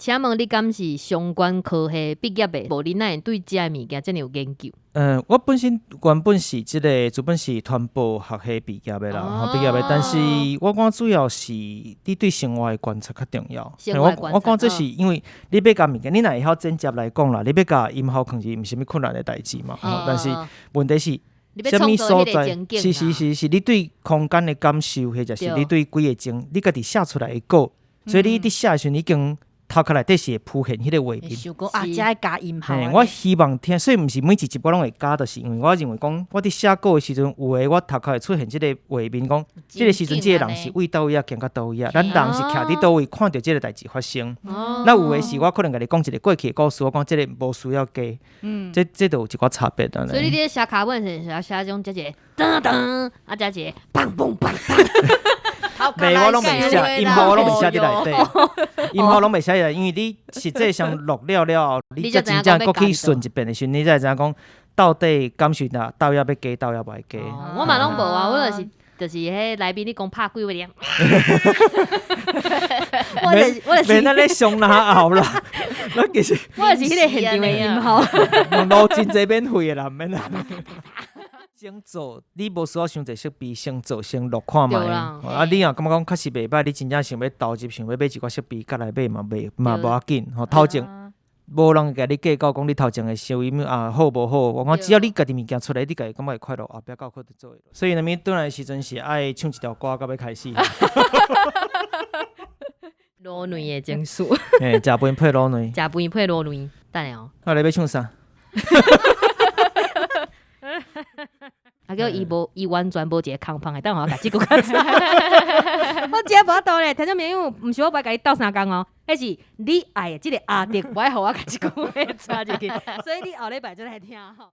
請問你敢是相關科系畢業的？無你哪會對這个物件遮爾有研究？我本身原本是這個主本是傳播學系畢業的啦，畢業的，但是我感覺主要是你對生活的觀察較重要。生活的觀察。我感覺這是因為你欲共物件，你若會曉剪接來講啦，你欲共音效囥是毋是啥物困難的代誌嘛。但是問題是，啥物所在？是是是是，你對空間的感受，或者是你對規个情，你家己寫出來的稿，所以你佇寫的時陣已經頭殼內底是會浮現彼个畫面。想講啊，遮愛加音效。我希望聽，所以毋是每一集我攏會加，就是因為我認為講，我佇寫稿的時陣，有的我頭殼會出現這个畫面，講這个時陣這个人是為佗位仔行到佗位仔，咱人是徛佇佗位看著這个代誌發生。那有的是我可能共你講一个過去的故事，我講這个無需要加。這就有一寡差別啦。所以你佇寫腳本時，寫寫種這一个噔噔，啊這一個砰砰砰砰。袂，我攏袂寫，音效我攏袂寫佇內底，音效攏袂寫佇內，因為你實際上錄了了後，你才真正閣去順一遍的時陣，你才會知影講到底感受若佗位欲加，佗位欲愛加。我嘛攏無啊，我就是彼來賓你講拍幾位我就是免按呢傷哪後啦，我其實我就是彼個現場的音效。網路真濟免費的啦，毋免啦。先做，你無需要傷濟設備，先做先錄看覓。啊，你若感覺講確實袂䆀，你真正想欲投入，想欲買一寡設備，佮來買嘛袂嘛無要緊。吼，頭前無人會共你計較講你頭前的收音啊好無好。我講只要你家己物件出來，你家己感覺會快樂，後壁到可就做。所以啥物轉來的時陣是愛唱一條歌到欲開始。滷卵的情緒。嘿，食飯配滷卵。食飯配滷卵，等下哦。啊，你欲唱啥？啊，叫伊無，伊完全無一个空芳的，等下我共這句較早。我真無法度咧，聽眾朋友，毋是我無愛共你鬥相共哦，彼是你愛的這个阿迪，無愛予我共這句話插入去，所以你後禮拜再來聽吼。